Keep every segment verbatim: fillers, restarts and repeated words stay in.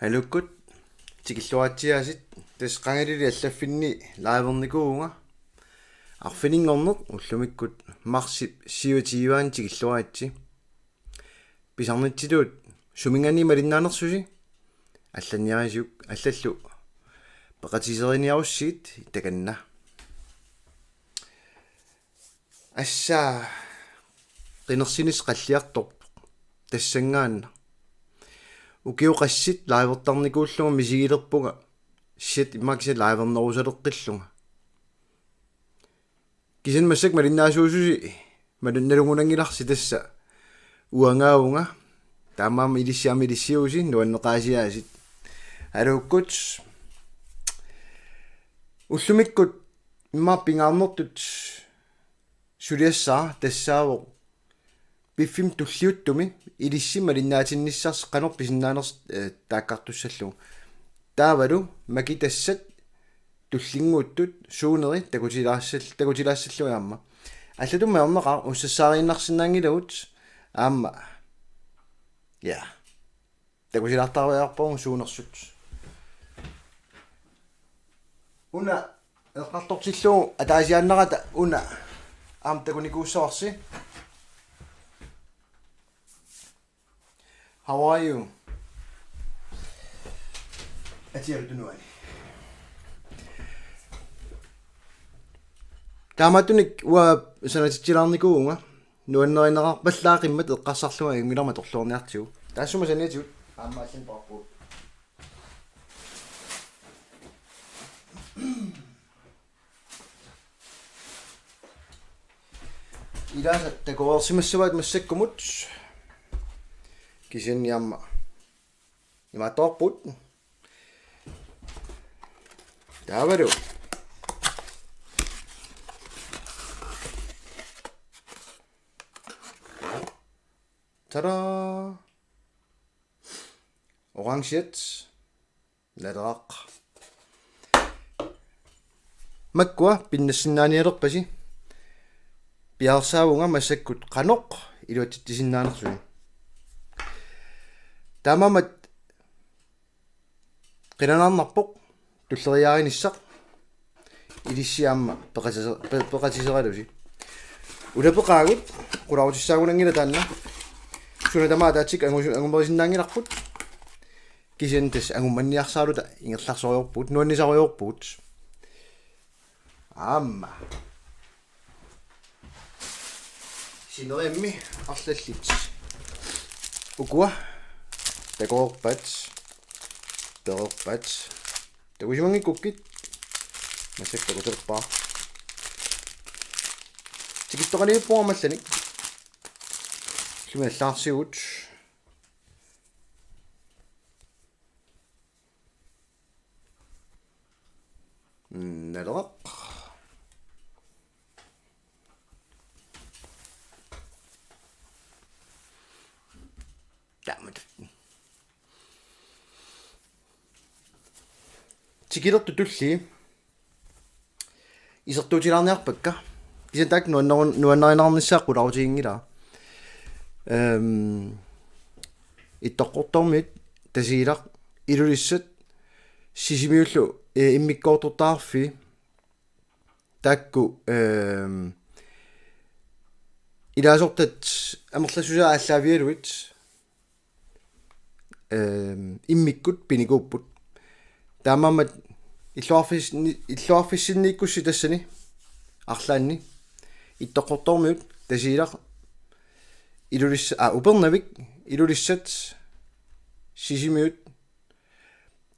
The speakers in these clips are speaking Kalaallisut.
Aluukkut tikilluaritsi aasiit, tassa qangalili allaffinni livernikuuvunga. Arfininngorneq ullumikkut marsip syvogtyve-ani tikilluaritsi. Pisarnitsitut suminngaanniit malinnaanersusi allanniarisiuk, allallu peqatigiseriniarussigit takanna. Assa qinersinissaq qalliartorpoq tassanngaannaq. Ukiut qassit livertarnikuullunga misigilerpunga, siat immaqa kisianni livernerusaleqqillunga. Kisianni massakkut malinnaasuususi malun-, nalunnginnanngilarsi, tassa uangaavunga. Taamaammat ilissi aamma ilissiusi, nuanneqaasi aasiit. Aluukkut ullumikkut immaqa pingaarnertut suliassara tassaavoq piffimmi tulliuttumi ilissi malinnaatinnissaasi qanoq pisinnaanersoq, eh, taakkartussallugu. Taavalu makitassat tullinnguuttut suuneri takutilaassal-, takutilaassallugit aamma. Allatut ajornaqaaq, ussassaariinnarsinnaanngilagut aamma. Ja. Takutilaartariaqarpagut suunersut. Una eqqartortillugu ataasiaannarata una aamma takunikuussavarsi. How are you? Atialu tunuani. Taamaattunik uanga sanatitsilaarnikuuvunga. Nuannarineqarpallaaqimmat eqqarsarlunga ajunngilaq atorluarniartigu. Taassuma saniatigut aamma allanneqarpugut. Ilaasa takoreersimassavaat massakkumut. Kisianni aamma imaattoorput. Taavalu. Tada! Oranget. Naleraq. Makkua pinnassinnaanialerpasi. Piareersaavunga massakkut qanoq iluatsitsisinnaanersusi. Taamaammat qilanaarnarpoq tulleriiaarinissaq, ilissi aamma peqatise-, pe-, peqatiseralusi. Ulapeqaagut, qularutissaagunanngilaq taanna. Suna tamaat ataatsik angu-, angumerisinnaanngilarput. Kisianni tassa angummanniarsaraluta ingerlasorujoorpugut, nuannisarujoorpugut. Aamma. Sineriammi arlallit. Ukua. Takoreerpaat. Pereerpaat. Takusimanngikkukkit. Massakkut takuserpaa. Tikittoqaliuppunga maannakkut. Ilumut allagarsivugut. Mm, naleraq. Taamatut. Tikilertut tullii. Isertuutilaarniarpakka. Kisianni taakku nuannaru-, nuannarineqarnissaat qularutiginngilaat. Ehm, Ittoqqortoormiut, Tasiilaq, Ilulissat, Sisimiullu, eh, immikkoortortaqarfiit. Taakku, ehm, ilaasortat amerlassusaat aallaavigalugit, ehm, immikkut pinikuupput. Taamaammat illoqarfissinni-, illoqarfissinniikkussi tassani arlaanni Ittoqqortoormiut, Tasiilaq, Ilulissa-, aa, Upernavik, Ilulissat, Sisimiut.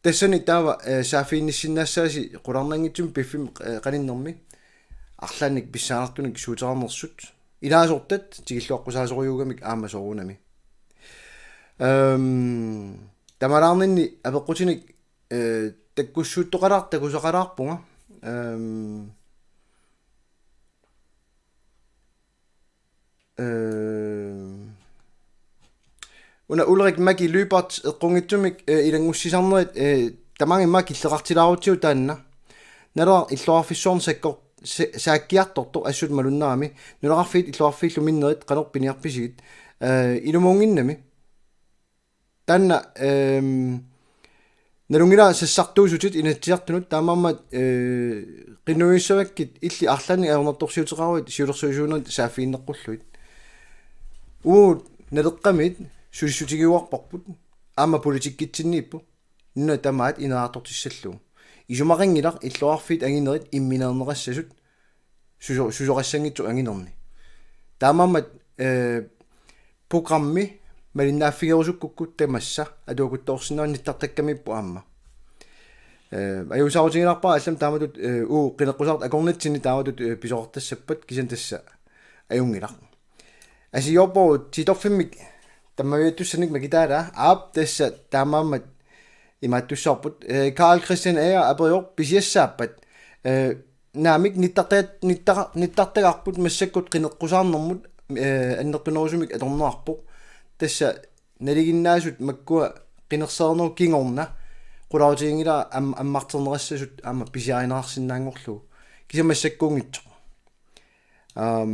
Tassani taava, eh, saaffiginnissinnaassaasi qularnanngitsumik piffimmi, eh, qaninnermi arlaannik pissanganartunik suuteqarnersut. Ilaasortat tikilluaqqusaasorujuugamik aamma soorunami. Ehm, tamalaarninni apeqqutinik, eh, takkussuuttoqalaar-, takusaqalaarpunga. Ehm, Eh, una Ulrik Maki Lyberth eqqunngitsumik, eh, ilanngussisarnerit, eh, tamaanga immaqa killeqartilaarutsigu taanna. Naleraq illoqarfissuarnik sakkor-, sa-, saakkiartortoq assut malunnarami. Nunaqarfiit illoqarfiillu minnerit qanoq piniarpisigit. Eh, ilumuunnginnami. Taanna, ehm, Nalunngilara sassartuusutit Inatsisartunut, taamaammat, eh, qinnuigissavakkit illit arlaannik ajornartorsiuteqaruit siulersuisuunerit saaffiginneqqullugit. Uagut Naleqqamiit sulissutigiuarparput, aamma politikkitsinniippoq, nuna tamaat ineriartortissallugu. Isumaqanngilaq illoqarfiit anginerit immineerneqassasut suso-, susoqassanngitsoq anginerni. Taamaammat, eh, programmi malinnaaffigerusukkukku tamassa atuakuttoorsinnaavat, nittartakkamiippoq aamma. Eh, ajuusaarutigilaarpara allamik taamatut, eh, uagut qineqqusaartut akornatsinni taamatut, eh, pisoqartassappat, kisianni tassa ajunngilaq. Asiorpoq Titoffimik tammaviattussanik makitaalaa, aap, tassa taamaammat imaattussavarput. Eh, Carl Christian Ager aperivoq: Pisiassaappat? Eh, naamik, nittarta-, nittar-, nittartagarput massakkut qineqqusaarnermut, eh, annertunerusumik atorneqarpoq. Tassa nalinginnaasut makkua qinersereernerup kingorna qularutiginngilara am-, ammarterneqassasut aamma pisiarineqarsinnaanngorlugu. Kisianni massakkuunngitsoq. Aam,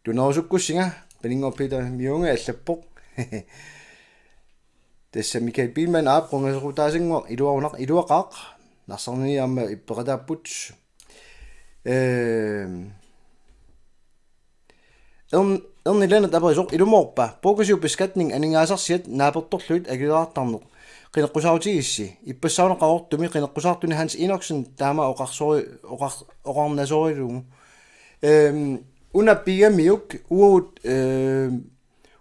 tunerusukkussinga, Paninnguaq Peter Mjønge allappoq. Tassa Michael Biilmann: Aap, qungasequtaasannguaq iluarunaq, iluaqaaq. Narsarnini aamma ippeqataapput. Ehm, Ern-, Erni Lennert aperisoq: Ilumoorpa progressiv beskatning aningaasarsiat naapertorlugit akileraartarneq qineqqusaarutigissi? Ippassaq una Qaqortumi qineqqusaartuni Hans Enoksen taama oqarsori-, oqar-, oqarnasorilugu. Ehm, una pigamiuk uagut, ehm,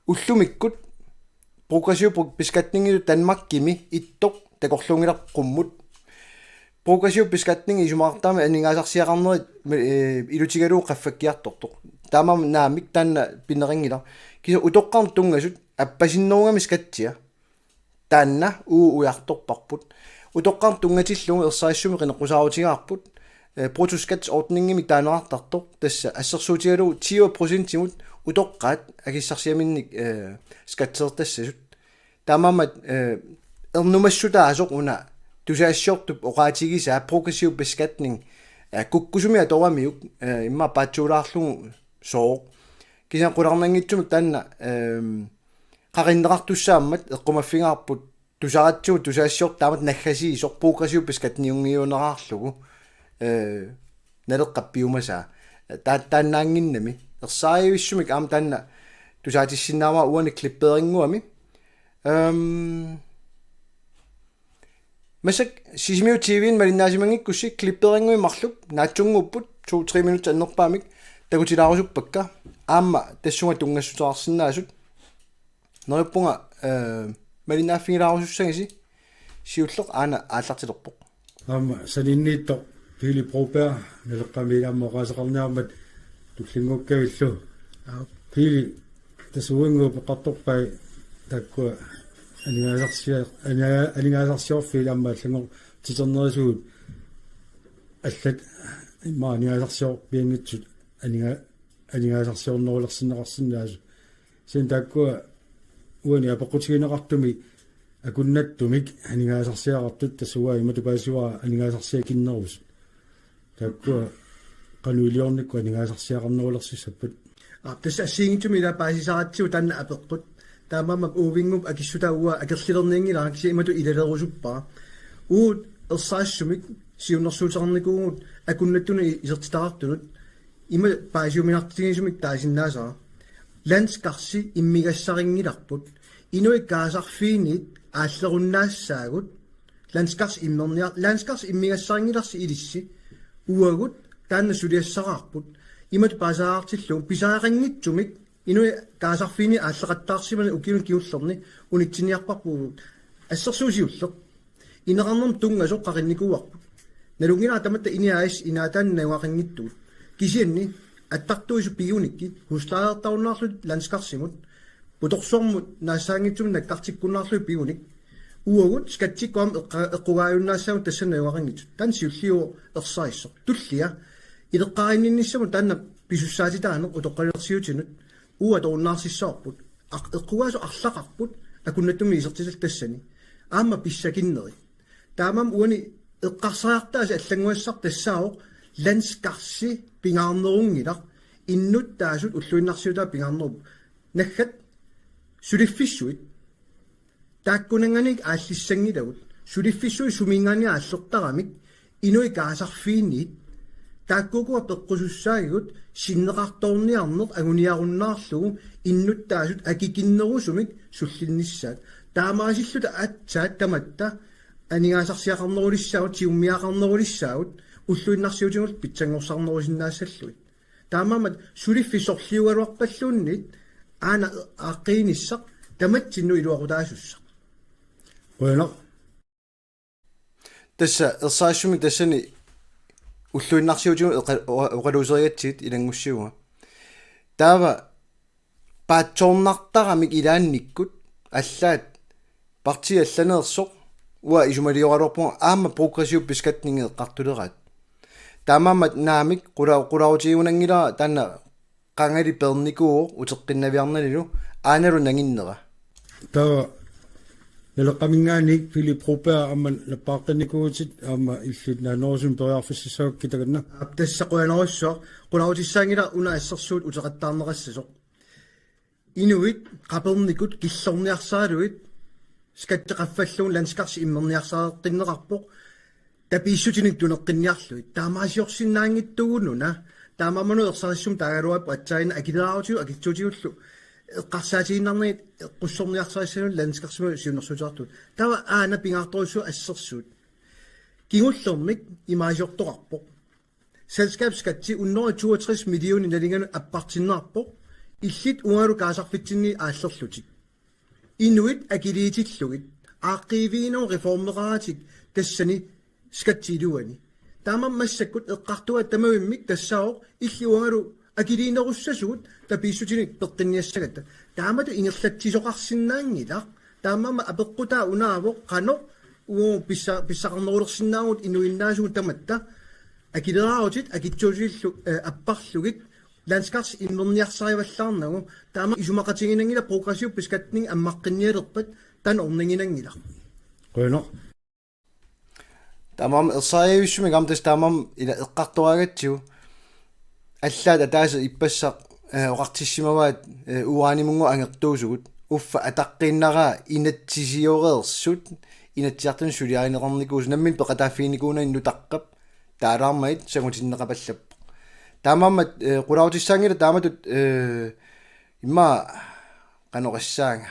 ullumikkut progressiv pro-, beskatningilu Danmarkimi ittoq takorluunngilarput qummut. Progressiv beskatning isumaqartarami aningaasarsiaqarnerit, eh, ilutigalugu qaffakkiartortoq. Taamaammat naamik, taanna pineqanngilaq. Kisianni utoqqarnut tunngasut appasinnerugami skattia. Taanna uagut ujartorparput. Utoqqarnut tunngatillugu ersarissumik qineqqusaarutigaarput, eh, bruttoskatordningimik taaneqartartoq, tassa assersuutigalugu tyve procentimut utoqqaat akissarsiaminnik, eh, skatsertassasut. Taamaammat, eh, ernumassutaasoq una tusagassiortup oqaatigisaa progressiv beskatning, eh, kukkusumik atoramiuk, eh, immaqa paatsuulaarlugu sooq. Kisianni qularnanngitsumik taanna, ehm, qaqinneqartussaammat eqqumaffigaarput tusaratsigu tusagassiortut taamatut naggasiisoq progressiv beskatningiuneraarlugu, eh, Naleqqap piumasaa. Ta-, taannaannginnami. Ersarissummik aamma taanna tusaatissinnaavara uani klipperinnguami. Ehm, massakkut Sisimiut T V-imi malinnaasimanngikkussi klipperinnguit marluk naatsunnguupput, to-tre minutsit annerpaamik takutilaarusuppakka. Aamma tassunga tunngassuteqarsinnaasut. Neriuppunga, eh, malinnaaffigilaarusussagisi, siulleq aana aallartilerpoq. Aamma saniinniittoq Pele Broberg Naleqqamiit aamma oqaaseqarniarmat tullinnguukkavillu. Aap. Pele, tassa uinnguup eqqartorpai taakkua aningaasarsia-, aninga-, aningaasarsiorfiit aamma allanngortiternerisugut allat immaqa aningaasarsiorpianngitsut aninga-, aningaasarsiornerulersinneqarsinnaasut. Kisianni taakkua uani apeqqutigineqartumi akunnattumik aningaasarsiaqartut, tassa uanga imatut paasivara aningaasarsiakinnerusut. Taakkua qanoq iliornikkut aningaasarsiaqarnerulersissappat? Aap, tassa assigiinngitsumik ila paasisaratsigu taanna apeqqut. Taamaammat uinnguup akissutaa uanga akerlilernianngilara, kisianni imatut ilalerusuppara. Uagut ersarissumik siunnersuuteqarnikuuvugut akunnattunut i-, isertitaqartunut ima paasiuminartigisumik taasinnaasara. Landskarsi immigassarinngilarput. Inuit kaasarfiinit aallerunnaassaagut. Landskars immerniar-, Landskars immigassarinngilarsi ilissi. Uagut taanna suliassaraarput. Imatut paasisaqartillugu pisariaqanngitsumik inuit kaasarfiinit aalleqattaarsimaneq ukiuni kingullerni unitsinniarparput. Assersuut siulleq. Ineqarnermut tunngasoq qaqinnikuuarput. Nalunngilara tamatta INI A/S inaataanni najugaqanngitsugut. Kisianni attartuisut pigunikkit huslejertarunnaarlutik Landskarsimut, Putorsuarmut naassaanngitsumik nakkartikkunnaarlugit pigunik, uagut skatsikkut aamma eqqa-, eqqugaajunnaassagut tassani najugaqanngitsut. Taanna siulliuvoq ersarissoq. Tullia ileqqaarinninnissamut taanna pisussaatitaaneq utoqqalinersiutinut uagut atorunnaarsissavarput. Aq-, eqqugaasoq arlaqarput akunnattumik isertitallit tassani. Aamma pissakinnerit. Taamaammat uani eqqarsariartaasa allannguassaq tassaavoq Landskarsi pingaarnerunngilaq, innuttaasut ulluinnarsiutaat pingaarnerupput. Naggat suliffissuit taakkunanngaanniit aallissanngilagut. Suliffissuit suminngaanniit aallertaramik inuit kaasarfiinniit taakkuukua peqqusussaagigut sinneqartoorniarneq anguniarunnaarlugu innuttaasut akikinnerusumik sullinnissaat. Taamaasilluta aatsaat tamatta aningaasarsiaqarnerulissaagut, tigummiaqarnerulissaagut, ulluinnarsiutigullu pitsanngorsarnerusinnaassallugit. Taamaammat suliffik sorliugaluarpalluunniit aana aaqqiinissaq tamatsinnut iluaqutaasussaq. Qujanaq. Tassa ersarissumik tassani ulluinnarsiutigut eqa-, oqa-, oqaluuserigatsigit ilanngussiguma. Taava paatsoornartaramik ilaannikkut allaat partii allaneersoq uanga isumalioraluarpunga aamma progressiv beskatning eqqartuleraat. Taamaammat naamik qula-, qularutigigunanngilara taanna qangali peernikuuvoq uteqqinnaviarnanilu aanalu nanginnera. Taava Naleqqaminngaanniit Philip Broberg aamma nappaaqqinikuuvutit aamma illit naannerusumik periarfissassagakkit takanna. Aap, tassa qujanarsuaq, qularutissaanngilaq una assersuut uteqattaarneqassasoq. Inuit qapernikut killorniarsaralugit skatteqaffallugu landskarsi immerniarsareqqinneqarpoq tapiissutinik tuneqqinniarlugit. Taamaasiorsinnaanngitsuugununa taamaammat ersarissumik taagaluarpoq aatsaannguaq akileraarutigut akitsuutigullu eqqarsaatigiinnarnagit eqqussorniarsarissallugu landskarsimut siunnersuuteqartugut. Taava aana pingaartorujussuuvoq assersuut. Kingullermik imaasiortoqarpoq. Selskabsskatti hundrede toogtres millioner nalinganut appartinneqarpoq. Illit uangalu kaasarfitsinni aallerlutik. Inuit akiliitillugit. Aaqqiiviginerup reformeqaratik tassani skatti iluani. Taama massakkut eqqartugaat tamavimmik tassaavoq illit uangalu akiliinerussasugut tapiissutinik peqqinniassagatta. Taamatut ingerlatsisoqarsinnaanngilaq. Taamaammat apeqqutaa unaavoq qanoq uagut pissa-, pissaqarnerulersinnaavugut inuinnaasugut tamatta. Akileraarutit akitsuutigillu, eh, apparlugit landskarsi immerniarsarivallaarnagu. Taama isumaqatiginanngilaq progressiv beskatning ammaqqinnialerpat taanna orniginanngilaq. Qujanaq. Taamaammat ersarissumik aamma tassa taamaammat ila eqqartoraagatsigu. Allaat ataaseq ippassaq, eh, oqartissimavaat, eh, uranimunngooq angertuusugut. Uffa ataqqiinnaraa inatsisioreersut, Inatsisartuni suliarineqarnikuusoq, nammineq peqataaffiginikuunani nutaqqap taalaarmagit sangutinneqapallappoq. Taamaammat, eh, qularutissaanngilaq taamatut, eh, immaqa qanoq oqassaanga.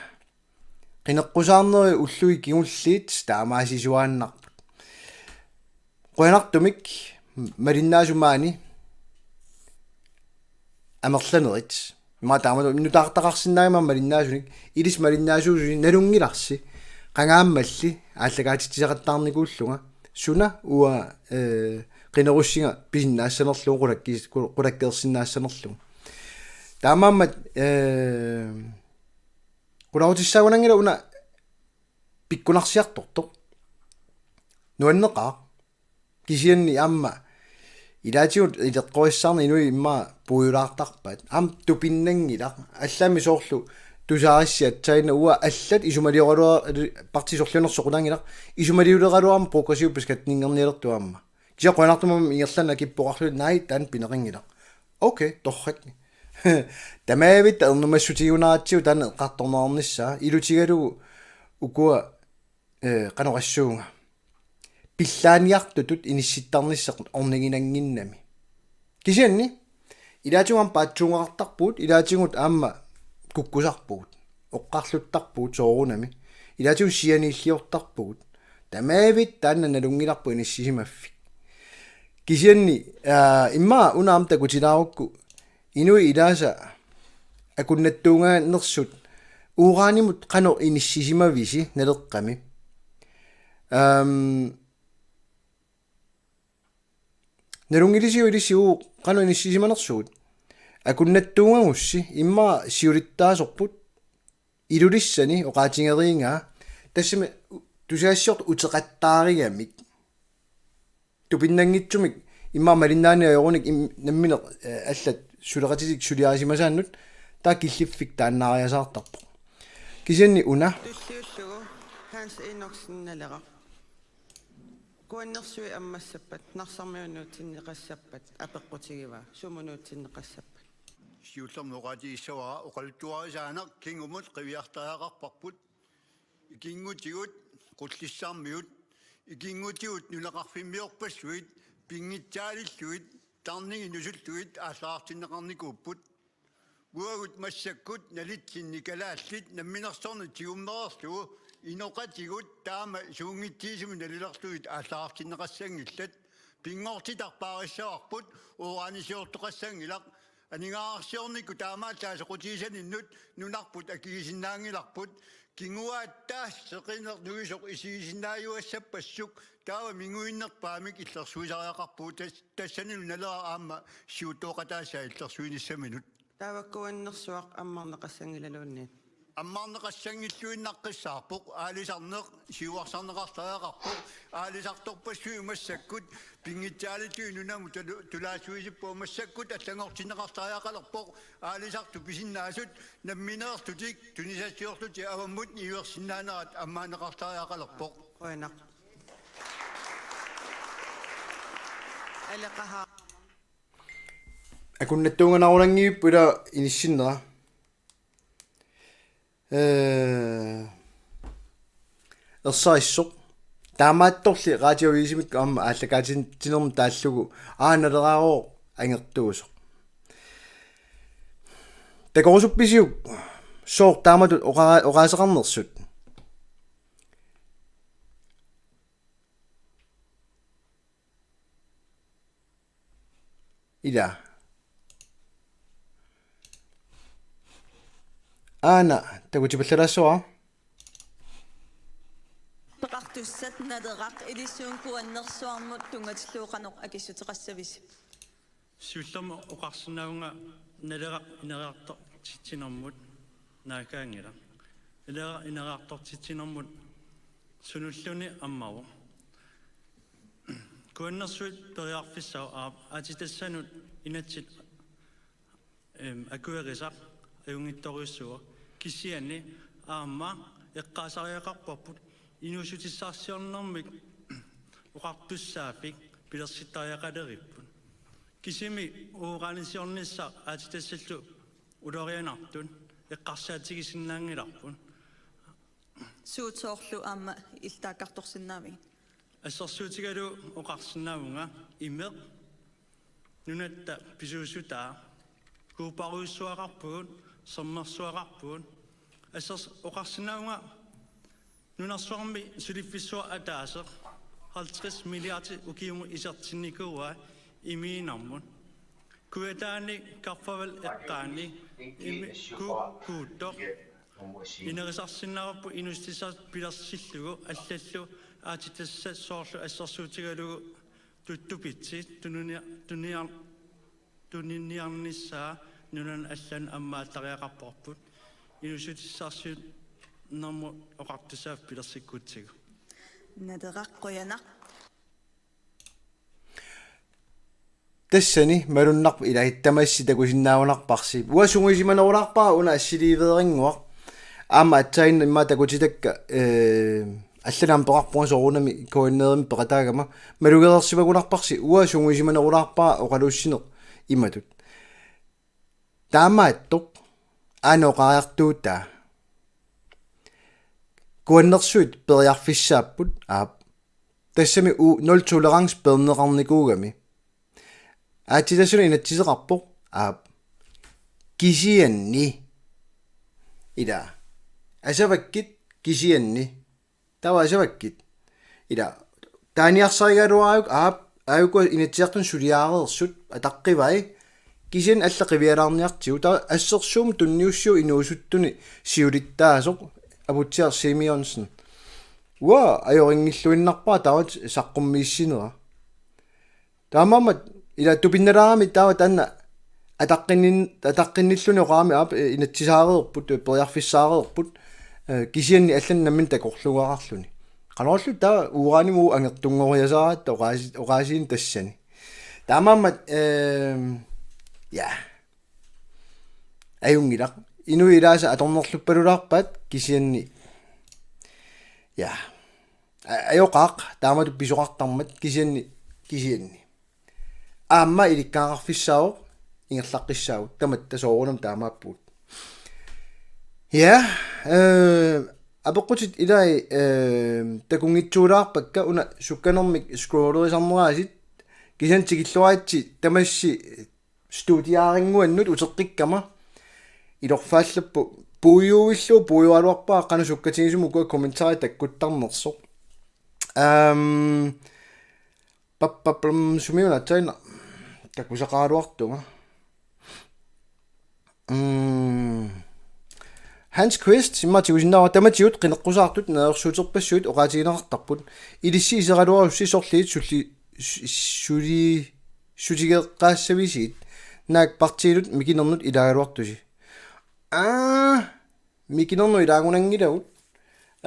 Qineqqusaarnerit ullugit kingulliit taamaasisuaannarput. Qujanartumik malinnaasut maani amerlanerit. Immaqa taamatut nutaartaqarsinnaagami malinnaasunik, ilissi malinnaasuususi nalunngilarsi, qangaammalli aallakaatitsisaqattaarnikuullunga, suna uanga, eh, qinerussinga pisinnaassanerlugu, qulakki-, qul-, qulakkeersinnaassanerlugu. Taamaammat, eh, qularutissaagunanngilaq una pikkunarsiartortoq. Nuanneqaaq. Kisianni aamma ilaatigut ileqqorissaarneq inuit immaqa puigulaartarpaat. Aamma tupinnanngilaq. Allaammi soorlu tusaarissi aatsaannguaq uanga allat isumalioraluar-, partiit sorliunersut soqutaanngilaq. Isumalioraluarmat progressiv beskatningernialertut aamma. Kisianni qujanartumik ingerlaannaq kippoqarlutik naai taanna pineqanngilaq. Okay, torrak. Tamaavitta ernumassutigiunnaratsigu taanna eqqartorneqarnissaa ilutigalugu ukua, eh, qanoq oqassuunga. Pillaaniartutut inissittarnissaq orniginannginnami. Kisianni ilaatigut aamma paatsuungeqartarpugut, ilaatigut aamma kukkusarpugut, oqqarluttarpugut soorunami. Ilaatigut sianiilliortarpugut. Tamaavitta taanna nalunngilarput inissisimaffik. Kisianni, aa, immaqa una aamma takutilaarukku inuit ilaasa akunnattuunngaannersut uranimut qanoq inissisimavisi Naleqqami. Aam, nalunngilisiuk ilissi uagut qanoq inissisimanersugut? Akunnattuunngagussi immaqa siulittaasorput Ilulissani oqaatigeriigaa tassami tusagassiortut uteqattaarigamik. Tupinnanngitsumik immaqa malinnaaneq ajorunik im-, nammineq, eh, allat suleqatitik suliarisimasaannut taava killiffik taannaariasaartarpoq. Kisianni una. Tulliullugu Hans Enoksen Naleraq. Kuannersuit ammassappat, Narsarmiut nuutsinneqassappat, apeqqutigivaa, sumut nuutsinneqassappat? Siullermik oqaatigissavara oqaluttuarisaaneq kingumut qiviartariaqarparput. Ikinngutigut, Qullissarmiut, Ikinngutigut nunaqarfimmiorpassuit pinngitsaalillugit tarningit nusullugit aallaartinneqarnikuupput. Uagut massakkut nalitsinni kalaallit namminersorneq tigummereerlugu inoqatigut taama suunngitsigisumik nalilerlugit aallaartinneqassanngillat. Pinngortitaq paarissavarput uranisiortoqassanngilaq. Aningaasarsiornikkut taamaallaat soqutigisaninnut nunarput akigisinnaanngilarput. Kinguaatta seqineq nuisoq isigisinnaajussappassuuvoq, taava minguinnerpaamik illersuisariaqarpugut, tas-, tassanilu Naleraq aamma siuttooqataassaaq illersuinissaminut. Taava Kuannersuaq ammarneqassanngilluinnarniit. Ammarneqassanngilluinnaqqissaarpoq, aalisarneq siuarsarneqartariaqarpoq, aalisartorpassuit massakkut pinngitsaalittut nunamut tulu-, tulaassuisippoq, massakkut allanngortinneqartariaqalerpoq, aalisartut pisinnaasut nammineerlutik tunisassiorlutik avammut niuersinnaanerat ammaanneqartariaqalerpoq. Qujanaq. Aleqaha. Akunnattuunganarunanngivippoq ila inissinnera. Ee, ersarissoq. Taamaattorli radioavisimik aamma aallakaatitsinermi taallugu aana Naleraq angertuusoq. Takorusuppisiuk sooq taamatut oqa-, oqaaseqarnersut? Ila. Aana, takutipallalaassavara. Peqartussat Naleraq ilisiun Kuannersuarmut tunngatillugu qanoq akissuteqassavisi? Siullermik oqarsinnaavunga Naleraq ineriartortitsinermut naakaanngilaq. Naleraq ineriartortitsinermut sunulluni ammavoq. Kuannersuit periarfissaavoq, aap, aatsitassanut inatsit, em, akuerisaq ajunngitsorujussuuvoq. Kisianni aamma eqqaasariaqarparput inuussutissarsiornermik oqartussaaffik pilersittariaqaleripput. Kisimi uranisiornissaq aatsitassallu ulorianartut eqqarsaatigisinnaanngilarput. Suut soorlu aamma iltaakkartorsinnaavigit? Assersuutigalugu oqarsinnaavunga imeq nunatta pisuussutaa, kuupparujussuaqarpugut, sermersuaqarpugut. Assers-, oqarsinnaavunga nunarsuarmi suliffissuaq ataaseq halvtreds milliardi ukiumut isertinnikuuaa imiinnarmut. Kujataani Karfavali eqqaani imi-, ku-, kuuttoq. Inerisarsinnaavarput inuussutissat pilersillugu allallu aatsitassat soorlu assersuutigalugu tuttupitsi tununia-, tunia-, tuniniarnissaa nunanut allanut ammaattariaqarparput inuussutissarsiornermut oqartussaaffik pilersikkutsigu. Naleraq qujanaq. Tassani malunnarpoq ilai tamassi takusinnaagunarparsi. Uanga sungiusimanerulaarpara una assiliiveerinnguaq. Aamma aatsaannguaq immaqa takutitakka, ee, allanut aamma peqarpunga soorunami K N R-imi peqataagama. Malugereersimagunarparsi uanga sungiusimanerulaarpara oqaluussineq imatut. Taamaattoq aana oqariartuutaa. Kuannersuit periarfissaapput, aap. Tassami u-, nul tolerance peerneqarnikuugami. Aatsitassanut inatsiseqarpoq, aap. Kisianni. Ila. Asavakkit kisianni. Taava asavakkit. Ila. Taaniarsarigaluaruk, aap, aajuku Inatsisartuni suliareersut ataqqivai. Kisianni allat qivialaarniartigu. Taava assersuut tunniussiuk inuusuttuni siulittaasoq Aputsiaq Simeonsen. Uanga ajorinngilluinnarpara taava saqqummiissinera. Taamaammat ila tupinnalaarami taava taanna ataqqinnin-, ataqqinnilluni oqarami, aap, ee, inatsisaareerput, ee, periarfissaareerput, ee, kisianni allanut nammineq takorluugaqarluni. Qanorlu taava uranimut angertunngoriasaaratta oqaasi-, oqaasiineq tassani. Taamaammat, ehm, ja. Ajunngilaq. Inuit ilaasa atornerluppalulaarpaat kisianni. Ja. A-, ajoqaaq taamatut pisoqartarmat kisianni, kisianni. Aamma ilikkagaqarfissaavoq, ingerlaqqissaagut, tamatta soorunami taamaappugut. Ja, eh, Apeqqutit ilai, eh, takunngitsuulaarpakka, una sukkanermik scrollerisarneraasit, kisianni tikilluaritsi tamassi studiarinnguannut uteqqikkama. Ilorfaallapput puiuillu puiualuarpara qanoq sukkatigisumik ukua kommentarit takkuttarnersoq. Ehm, pappaplam sumiuna taina takusaqaraluartunga. Mm. Hans Quist, immaqa tigusinnaavara, tamatigut qineqqusaartut neriorsuuterpassuit oqaatigineqartarput. Ilissi iseraluarussi sorliit sulli-, su-, suli-, sutigeqqaassavisigit. Naak partiinut mikinernut ilaagaluartusi. Aa, mikinernut ilaagunanngilagut.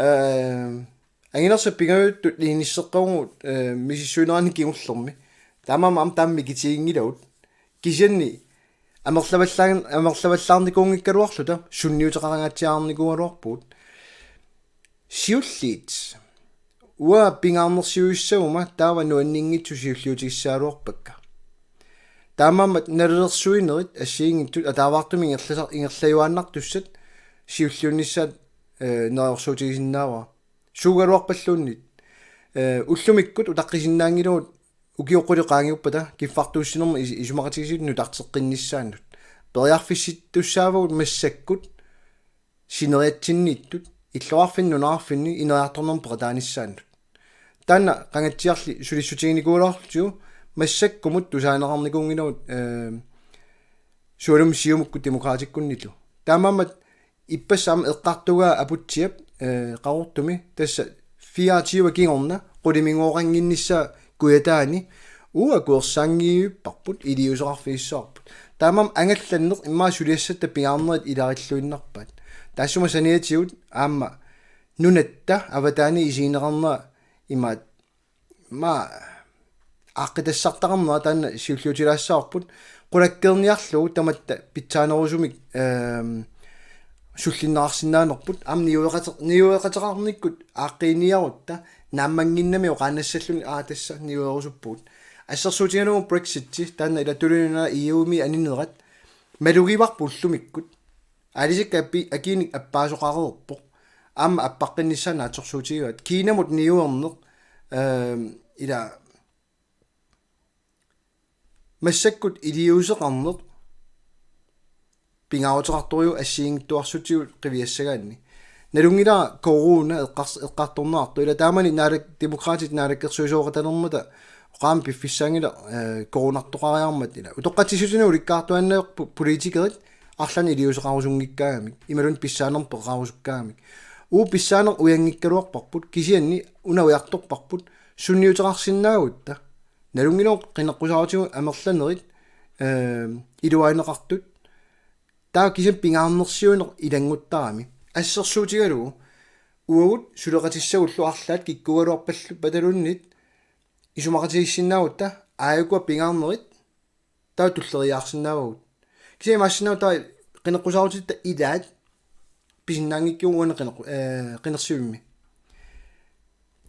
Eh, anginersat pingajuttut inisseqqavugut, eh, misissuinerani kingullermi. Taamaammat aamma taama mikitiginngilagut. Kisianni amerlavallaan-, amerlavallaarnikuunngikkaluarluta sunniuteqarangaatsiarnikuugaluarpugut. Siulliit. Uanga pingaarnersiuissaguma taava nuanninngitsut siulliutigissagaluarpakka. Taamaammat nalilersuinerit assigiinngitsut ataavartumik ingerlasa-, ingerlajuaannartussat siulliunnissaat, eh, neriorsuutigisinnaavara. Suugaluarpalluunniit. Eh, ullumikkut utaqqisinnaanngilagut ukiut qulit qaangiuppata kiffartuussinermi is-, isumaqatigiissut nutarteqqinnissaannut. Periarfissittussaavagut massakkut sineriatsinniittut, illoqarfinni nunaqarfinni ineriartornermut peqataanissaannut. Taanna qangatsiarli sulissutiginikuugaluarlutigu massakkumut tusaaneqarnikuunngilagut, eh, sualummik Siumukkut Demokraatikkunnilu. Taamaammat ippassaq aamma eqqartugaa Aputsiap, eh, Qaqortumi, tassa fireogtyve kingorna qulimiguuqannginnissaa Kujataani, uagut akuersaanngivipparput, iliuuseqarfigissavarput. Taamaammat angallanneq immaqa suliassatta pingaarnerit ilarilluinnarpaat. Taassuma saniatigut aamma nunatta avataani isigineqarnera imaat, maa, aaqqitassartaqarnera taanna siulliutilaassavarput, qulakkeerniarlugu tamatta pitsaanerusumik, ehm, sullinneqarsinnaanerput, aamma niueqate-, niueqateqarnikkut aaqqiiniarutta, naammannginnami oqaannassalluni, aa, tassa niuerusuppugut. Assersuutigalugu Brexit, taanna ila tuluit nunaat E U-mi aninerat, malugivarput ullumikkut. Aalisakkat api-, akiinik appaasoqareerpoq. Aamma appaqqinnissaat naatsorsuutigaat. Kiinamut niuerneq, ehm, ila massakkut iliuuseqarneq pingaaruteqartorujuuvoq assigiinngitsuassutigut qiviassagaanni. Nalunngilara corona eqqars-, eqqartorneqartoq. Ila taamani naalak-, Demokraatit naalakkersuisooqatalermata oqaammat piffissaanngilaq, eh, coronartoqariarmat ila. Utoqqatsissutinik ulikkaartuaannarput politikerit arlaannik iliuuseqarusunngikkaangamik. Imaluunniit pissaanermik peqarusukkaangamik. Uagut pissaaneq ujanngikkaluarparput, kisianni una ujartorparput sunniuteqarsinnaagutta. Nalunngilagut qineqqusaarutigut amerlanerit, eh, iluarineqartut. Taava kisianni pingaarnersiuineq ilannguttarami. Assersuutigalugu uagut suleqatissagullu arlaat kikkuugaluarpallu pataluunniit isumaqatigiissinnaagutta aajukua pingaarnerit taava tulleriiaarsinnaavagut. Kisianni imaassinnaavoq taava qineqqusaarutitta ilaat pisinnaanngikkuugut uani qineqqu-, eh, qinersivimmi.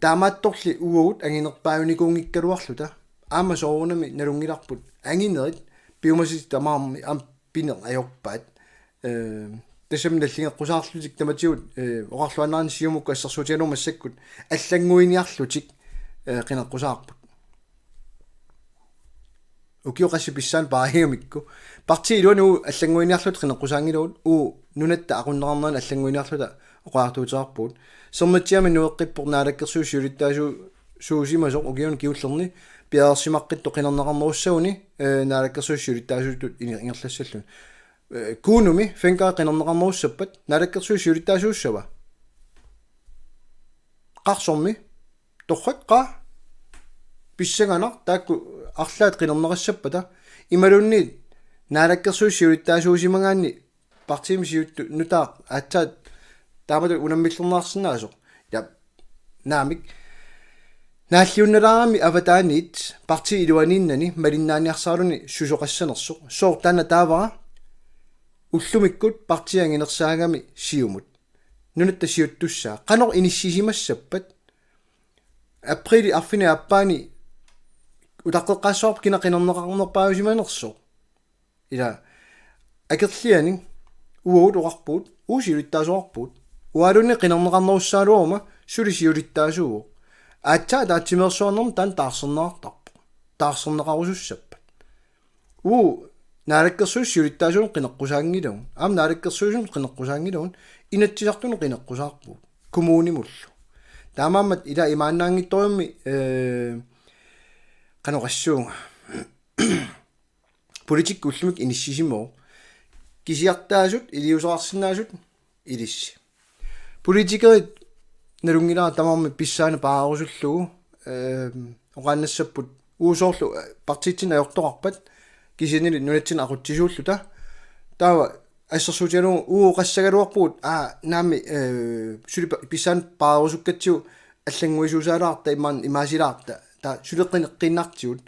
Taamaattorli uagut anginerpaajunikuunngikkaluarluta. Aamma soorunami nalunngilarput anginerit piumasut tamarmik aamma pineq ajorpaat. Eh, tassami nalligeqqusaarlutik tamatigut, eh, oqarluaannarani Siumukkut assersuutigalugu massakkut allannguiniarlutik, eh, qineqqusaarput. Ukioq qassit pissaaneq paarigamikku. Partiit iluanni uagut allannguiniarluta qineqqusaanngilagut, uagut nunatta aqunneqarnerani allannguiniarluta oqariartuuteqarpugut. Sermitsiami nueqqippoq naalakkersuisut siulittaasuusimasoq ukiuni kingullerni piareersimaqqittoq qinerneqarnerussaguni, eh, naalakkersuisut siulittaasuutut ini-, ingerlassalluni. Eh, Kuunumi Fencker qinerneqarnerussappat naalakkersuisut siulittaasuussava? Qarsormi? Torrak, qaa? Pissanganaq taakku arlaat qinerneqassappata. Imaluunniit naalakkersuisut siulittaasuusimagaanni partiimi siuttut nutaaq aatsaat taamatut unammillernarsinnaasoq. Ja, naamik. Naalliunnalaarami avataaniit partiit iluaniinnani malinnaaniarsaraluni susoqassanersoq. Sooq taanna taavara? Ullumikkut partiit anginersaagami Siumut. Nunatta siuttussaa. Qanoq inissisimassappat? Apriilip arfineq-aappaani utaqqeqqaassavarput kina qinerneqarnerpaajusimanersoq. Ila akerlianik uagut oqarpugut, uagut siulittaasoqarpugut. Ualuunniit qinerneqarnerussagaluaruma suli siulittaasuuvoq. Aatsaat ataatsimeersuarnermi taanna taarserneqartarpoq. Taarserneqarusussappat. Uu, naalakkersuisut siulittaasuunik qineqqusaanngilagut. Aamma naalakkersuisunut qineqqusaanngilagut. Inatsisartunut qineqqusaarpugut. Kommunimullu. Taamaammat ila imaannaanngitsorujussuarmik, eh, qanoq oqassuunga. Politikki ullumikkut inissisimavoq. Kisiartaasut, iliuuseqarsinnaasut, ilissi. Politikerit nalunngilara tamarmik pissaaneq paarusullugu, eh, oqaannassapput uagut soorlu, eh, partiitsinni ajortoqarpat, kisiannili nunatsinni aqutsisuulluta. Taava assersuutigalugu uagut oqassagaluarpugut, aa, naamik, eh, suli pa-, pissaaneq paarusukkatsigu allannguisuusaalaarta imaan imaasilaarta. Taava suleqqinneqqiinnartigut.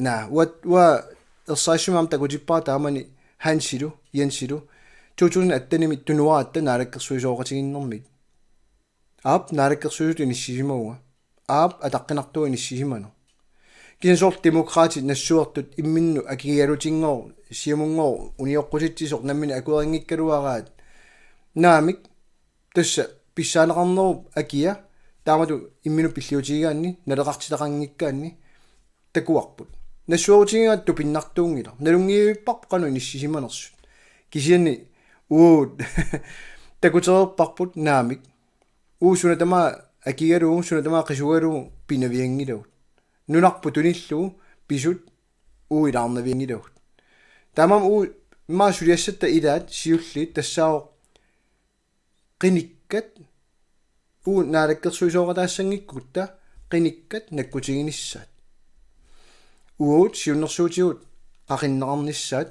Naa, uanga, uanga ersarissumik aamma takutippara taamani Hansilu, Jensilu, to tusind attenimi tunuaratta naalakkersuisooqatigiinnermik. Aap, naalakkersuisutut inissisimavunga. Aap, ataqqinartuuvoq inissisimaneq. Kisianni soorlu Demokraatit nassuertut imminnut akigigalutinngooq, Siumunngooq, unioqqutitsisoq nammineq akuerinngikkaluaraat. Naamik, tassa pissaaneqarnerup akia, taamatut imminut pilliutigigaanni, naleqartitaqanngikkaanni, takuarput. Nassuerutigigaat tupinnartuunngilaq. Nalunngivipparput qanoq inissisimanersut. Kisianni uagut takutereerparput naamik. Uagut suna tamaat akigalugu, suna tamaat qisugalugu pinavianngilagut. Nunarput tunillugu, pisut, uagut ilaarnavianngilagut. Taamaammat uagut immaqa suliassatta ilaat siulliit tassaavoq qinikkat, uagut naalakkersuisooqataassanngikkutta qinikkat nakkutiginissaat. Uagut siunnersuutigut qaqinneqarnissaat,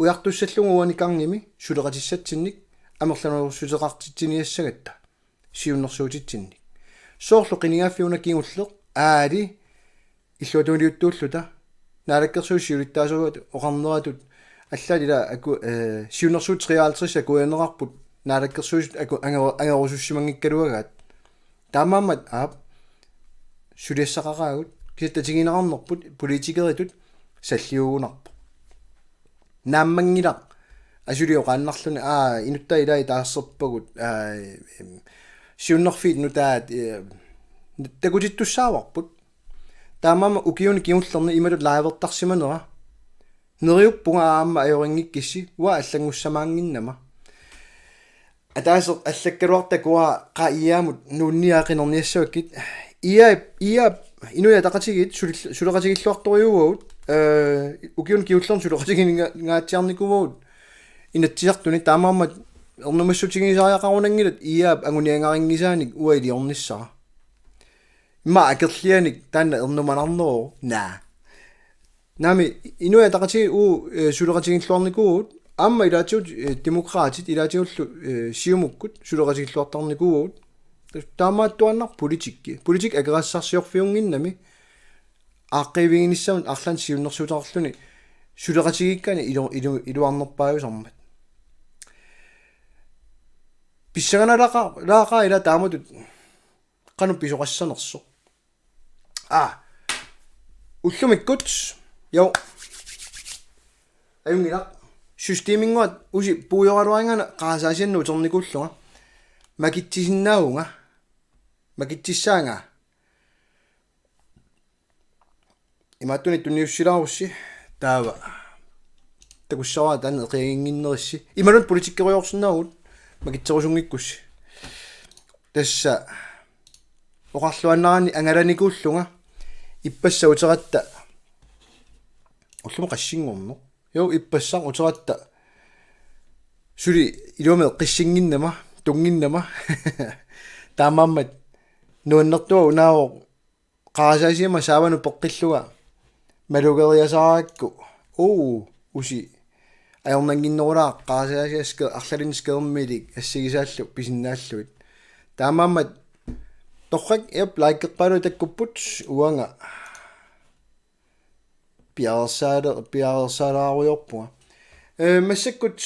ujartussallugu uanikarngimi suleqatissatsinnik amerlanerussuteqartitsiniassagatta siunnersuutitsinnik. Soorlu qinigaaffik una kingulleq, aali, illuatungiliuttuulluta, naalakkersuisut siulittaasuat oqarneratut, allaat ila aku-, eh, siunnersuut treoghalvtreds akuerineqarput, naalakkersuisut aku-, angeru-, angerusussimanngikkaluagaat. Taamaammat aap, suliassaqaraagut, kisianni tatigineqarnerput, politikeritut, salliugunarpoq. Naammanngilaq, asuli oqaannarluni, aa, inuttaa ilai taarserpagut, aa, em, siunnerfiit nutaat, eh, takutittussaavarput. Taamaammat ukiuni kingullerni imatut livertarsimanera. Neriuppunga aamma ajorinngikkussi, uanga allanngussamaannginnama. Ataaseq allakkaluartoq uanga qaa I A-mut nuunniaa qinerniassavakkit. I A, I A, Inuit Ataqatigiit suli-, suleqatigilluartorujuuagut, eh, ukiuni kingullerni suleqatiginngaatsiarnikuuagut Inatsisartuni, taamaammat ernumassutigisariaqarunanngilat I A-p anguniagarinngisaanik uanga iliornissara. Immaqa akerlianik taanna ernumanarneruvoq, naa. Naamik, Inuit Ataqatigiit uagut, eh, suleqatigilluarnikuuagut, aamma ilaatigut, eh, Demokraatit ilaatigullu, eh, Siumukkut suleqatigilluartarnikuuagut. Taamaattuaannarpoq politikki. Politikki akeqassarsiorfiunnginnami, aaqqiiviginissamut arlaannik siunnersuuteqarluni suleqatigiikkaanni ilu-, ilu-, iluarnerpaajusarmat. Pissanganalaaqaaq, laaqaaq ila taamatut qanoq pisoqassanersoq. Aa. Ullumikkut, jo. Ajunngilaq. Systeminnguaq usi puigoraluarinngaanniit qarasaasiannut uternikuullunga. Makitsisinnaavunga. Makitsissaanga. Imaattunik tunniussilaarussi taava. Takussavara taanna eqiaginnginnerissi. Imaluunniit politikkerujoorsinnaavugut makitserusunngikkussi. Tassa oqarluaannaraanni angalanikuullunga ippassaq uteratta. Ullumi qassinngorneq. Jo, ippassaq uteratta. Suli iluamik eqqissinnginnama, tunnginnama. Taamaammat nuannertuaq unaavoq qarasaasiama saavanut peqqillunga malugeriasaarakku. Uu, usi. Ajornannginnerulaaq qarasaasiaq ske-, arlalinnik skærmilik assigisaallu pisinnaallugit. Taamaammat torrak, jep, likerpaaluit takkupput uanga. Piareersaale-, piareersaalaarujoorpunga. Eh, massakkut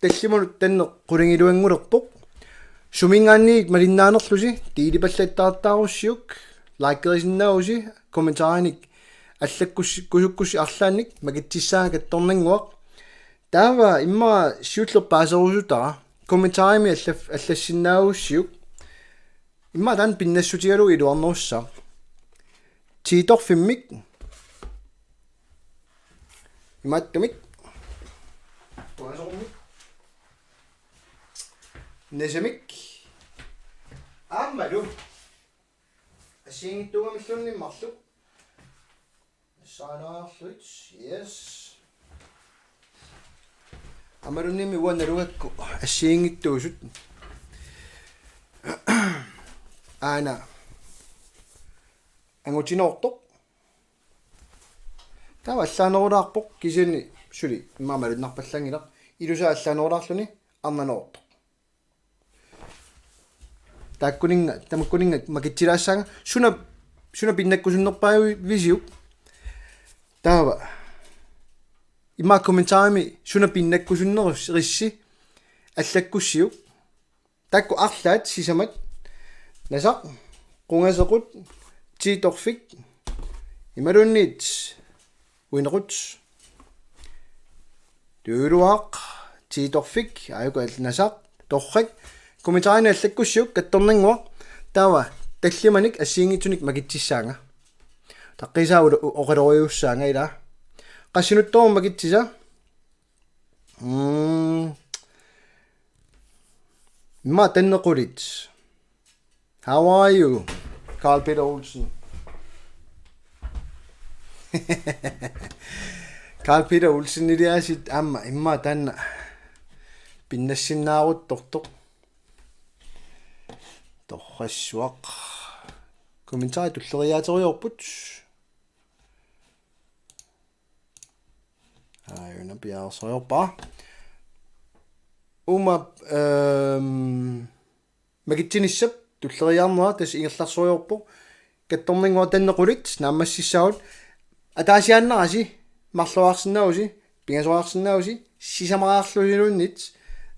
tallimanut tanneq qulingiluanngulerpoq. Suminngaanniit malinnaanerlusi, delipallattaarussiuk, likerisinnaavusi, kommentarinik allakkussi-, kusukkussi arlaannik, makitsissaanga kattornannguaq. Taava immaqa siulleq paaserusutara. Kommentarimi alla-, allassinnaagussiuk. Immaqa taanna pinnassutigalugu iluarnerussaaq. Tiitorfimmik. Imaattumik. Nasamik. Aammalu. Assigiinngitsuugamilluunniit marluk. Saanaarluit, yes. Aammaluunniimmi uanga nalugakku assigiinngitsuusut. Aana. Angutinoortoq. Taava allaanerulaarpoq kisianni suli immaqa malunnarpallanngilaq. Ilusaa allaanerulaarluni arnanoortoq. Taakkuninnga, tamakkuninnga makitsilaassaanga. Suna, suna pinnakkusunnerpaavisiuk. Taava. Immaqa kommentarimi suna pinnakkusunnerissi allakkussiuk. Taakku arlaat sisamat. Nasaq, qungasequt, tiitorfik. Imaluunniit uinequt. Tuuluaq, tiitorfik, aajuku al-, nasaq, torrak. Kommentarini allakkussiuk, kattornannguaq. Taava, tallimanik assigiinngitsunik makitsissaanga. Taqqiisaa ula-, u-, oqaloriussaanga ilaa. Qassinuttooruma makitsisa. Mm. Immaqa tannequlit. How are you, Carl Peter Olsen? Carl Peter Olsen iliaasit aamma immaqa taanna pinnassinnaaruttortoq. Torrassuaq. Kommentarit tulleriiaaterujoorput. Aajuna piareersariorpara. Uuma, ehm, makitsinissap tulleriiaarnera tassa ingerlarujoorpoq. Kattornannguaq tannequlit naammassissaagut. Ataasiaannarasi, marloriarsinnaavusi, pingasoriarsinnaavusi, sisamariarlusiluunniit,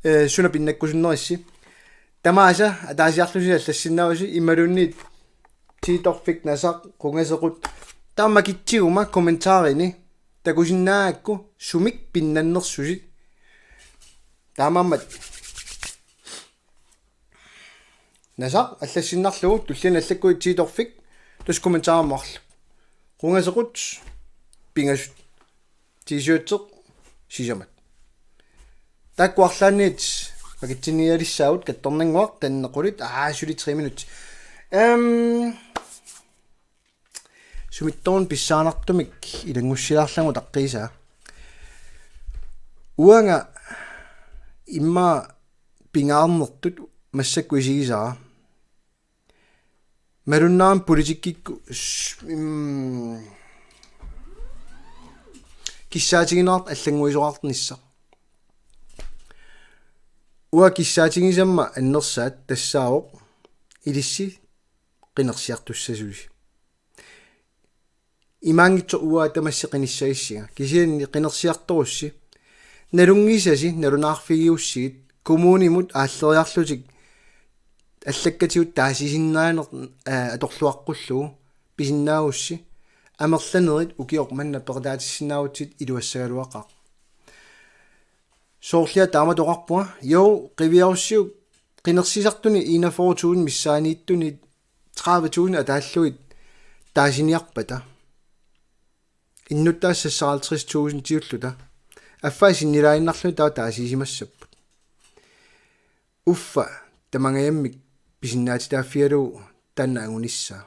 eh, suna pinnakkusunnerissi. Tamaasa ataasiarlusi allassinnaavusi imaluunniit tiitorfik, nasaq, qungasequt. Taava makitsiguma kommentarini takusinnaagakku sumik pinnannersusi. Taamaammat nasaq allassinnarlugu tulliani allakkuit tiitorfik, tassa kommentarimut marluk. Qungasequt pingasut. T-shirteq sisamat. Taakku arlaanniit makitsinnialissaagut, kattornannguaq tannequlit, aa, suli tre minut. Ehm, sumittoorn pissaanartumik ilanngussilaarlagu taqqiisaa. Uanga immaqa pingaarnertut massakkut isigisara. Malunnarami politikkikkut s-, mm, kissaatigineqartut allannguisoqarnissaq. Uanga kissaatigisamma annersaat tassaavoq ilissi qinersiartussasusi. Imaanngitsoq uanga tamassi qinissagissinga. Kisianni qinersiartorussi. Nalunngisasi, nalunaarfigiussigit, kommunimut aalleriarlutik allakkatigut taasisinnaaneq, aa, atorluaqqullugu, pisinnaagussi, amerlanerit ukioq manna peqataatissinnaagutsigu iluassagaluaqaaq. Soorlu taama oqarpunga, jo, qiviarussiuk, qinersisartuni enogfyrre tusind missaaniittuni tredive tusind ataallugit taasiniarpata. Innuttaasut seksoghalvtreds tusindiulluta. Affaa sinnilaaginnarlugit taava taasisimassapput. Uffa tamangajammik pisinnaatitaaffigalugu taanna angunissaa.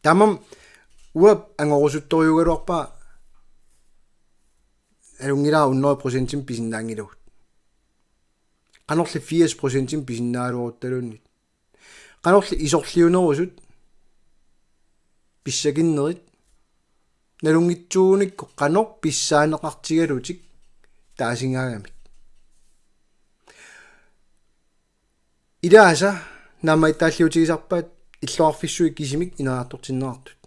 Taamaammat uanga angorusuttorujugaluarpara nalunngilara hundrede procentimik pisinnaanngilagut. Qanorli firs procentimik pisinnaagaluaruttaluunniit. Qanorli isorliunerusut pissakinnerit nalunngitsuunikku qanoq pissaaneqartigalutik taasingaagamik. Ilaasa naammagittaalliutigisarpaat illoqarfissuit kisimik ineriartortinneqartut.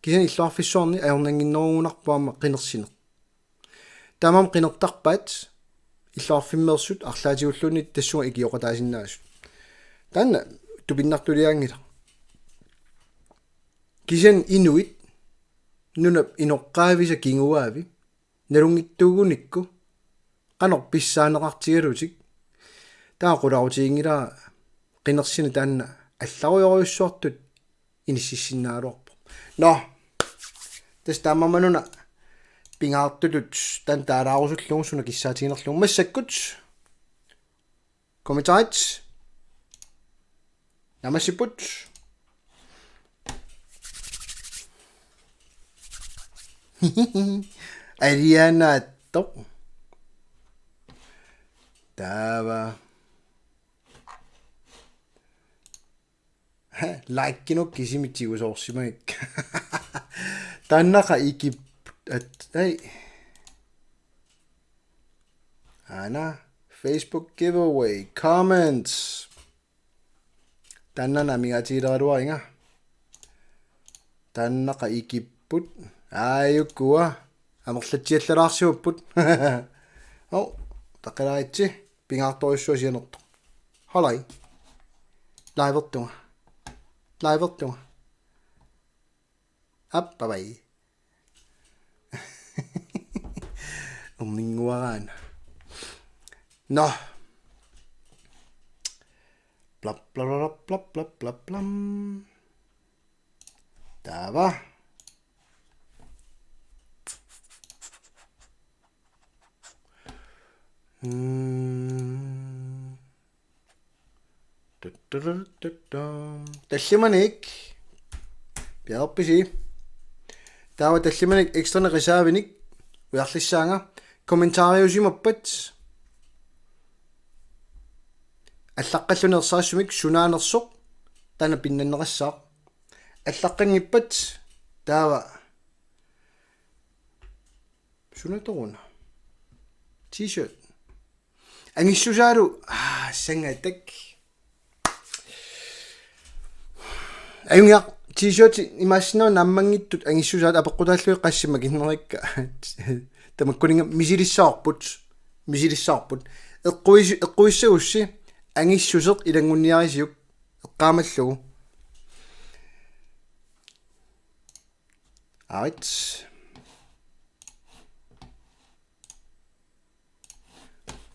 Kisianni illoqarfissuarni ajornannginnerugunarpoq aamma qinersineq. Taamaammat qinertarpaat illoqarfimmeersut arlaatigulluunniit tassunga ikioqataasinnaasut. Taanna tupinnartuliaanngilaq. Kisianni inuit nunap inoqqaavisa kinguaavi nalunngitsuugunikku qanoq pissaaneqartigalutik. Taava qularutiginngilara qinersineq taanna allarujorujussuartut inississinnaagaluarpoq. Nå, tassa taamaammanuna pingaartutut taanna taalaarusullugu suna kissaatiginerlugu massakkut. Kommentarit. Naammassipput. Alianaattoq. Taava. Likenut kisimi tigusoorsimagakku. Taannaqa ikip-, at-, ai. Aana, Facebook giveaway, comments. Taanna amigaatigileruaringa. Taannaqa ikipput. Aajukua. Amerlatsiallalaarsimapput. Au, taqqilaaritsi. Pingaartorujussuaq sianertoq. Halai. Livertunga. Livertunga. Aap, bye bye. Erninnguaraana. Nå. Plap, plap, plap, plap, plap, plap, plam. Taava. Mm. Tutturututtum. Tallimanik. Piareerpisi. Taava tallimanik ekstranik reservinik. Ujarlissaanga. Kommentariusimappat. Allaqqalluni ersarissumik sunaanersoq. Taanna pinnanneqassaaq. Allaqqanngippat. Taava. Sunatoruna. T-shirt. Angissusaalu, aa, sangatak. Ajunngilaq t-shirt imaassinnaavoq naammanngitsut angissusaat apeqqutaallugit qassit makinnerikka. Tamakkuninnga misilissavarput. Misilissavarput. Eqquis-, eqquissagussi angissuseq ilanngunniarisiuk eqqaamallugu. Aarit.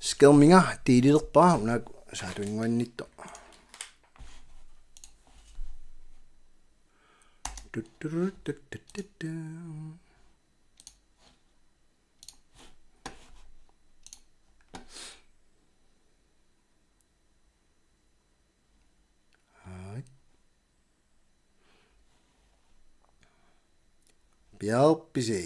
Skærmiga delilerpara una saatuinnguannittoq. Tutturututututut. Aarit. Piareerpisi.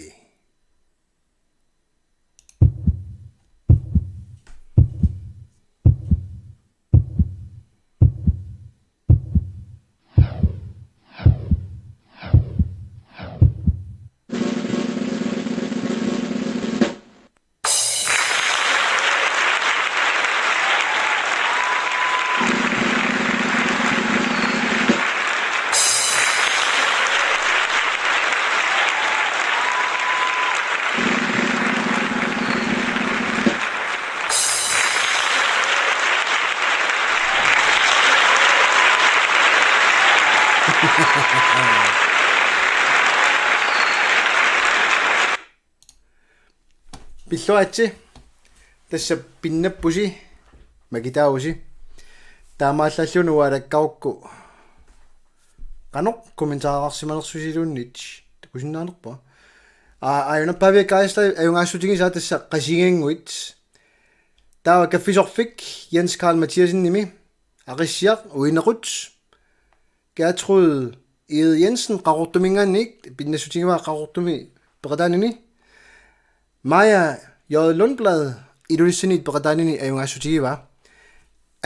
Pilluaritsi. Tassa pinnappusi. Makitaavusi. Taamaallaat uanga alakkarukku. Qanoq kommentaarsimanersusiluunniit. Takusinnaanerpa. Aa, aajuna Pavia Geisler ajugaassutigisaa tassa Qasigiannguit. Taava Kaffisorfik Jens Karl Mathiassenimi. Aqissiaq uinequt. Gertrud Egede Jensen Qaqortuminngaanniit pinnassutigivaa Qaqortumi peqataanini. Maja J. Lundblad Ilulissaniit peqataanini ajugaassutigivaa.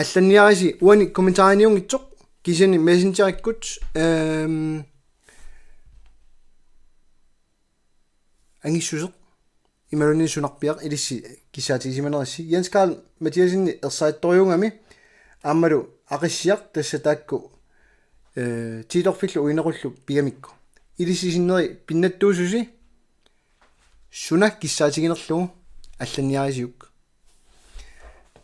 Allanniarisi uani kommentariniunngitsoq kisianni Messengerikkut, ehm, angissuseq. Imaluunniit sunarpiaq ilissi kissaatigisimanerissi. Jens Karl Mathiassenip ersarittorujuugami aammalu Aqissiaq tassa taakku, eh, tiitorfillu uinequllu pigamikku. Ilissi sinneri pinnattuususi suna kissaatiginerlugu allanniarisiuk.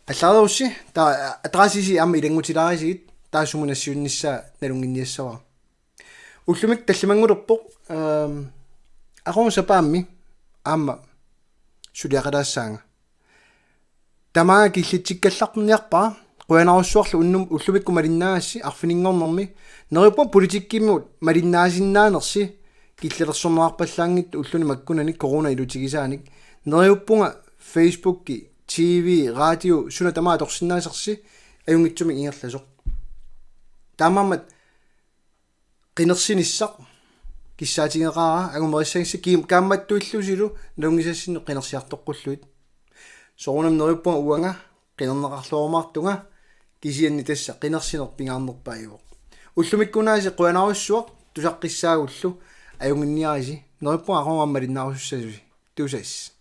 Allaarussi, taava adressisi aamma ilanngutilaarisigit, taava sumut nassiunnissaa nalunnginniassavara. Ullumi tallimanngulerpoq, ehm, aqagu sapaammi aamma suliaqalaassaanga. Tamaanga killitsikkallarniarpara, qujanarsuarlu unnum ullumikkut malinnaagassi arfininngornermi. Neriuppunga politikkikkut malinnaasinnaanersi killilersorneqarpallaanngitsoq ulluni makkunani corona ilutigisaanik. Neriuppunga Facebooki, T V, radio, suna tamaat atorsinnaasarsi ajunngitsumik ingerlasoq. Taamaammat qinersinissaq kissaatigeqaara, angumerissagissa kiim kaammattuillusilu nalunngisassinnut qinersiartoqqullugit. Soorunami neriuppunga uanga qinerneqarluarumaartunga, kisianni tassa qinersineq pingaarnerpaajuvoq. Ullumikkunaasiit qujanarsuaq tusaqqissaagullu, ajunnginniarisi, neriuppunga aqagu aamma malinnaarusussasusi. Tusass.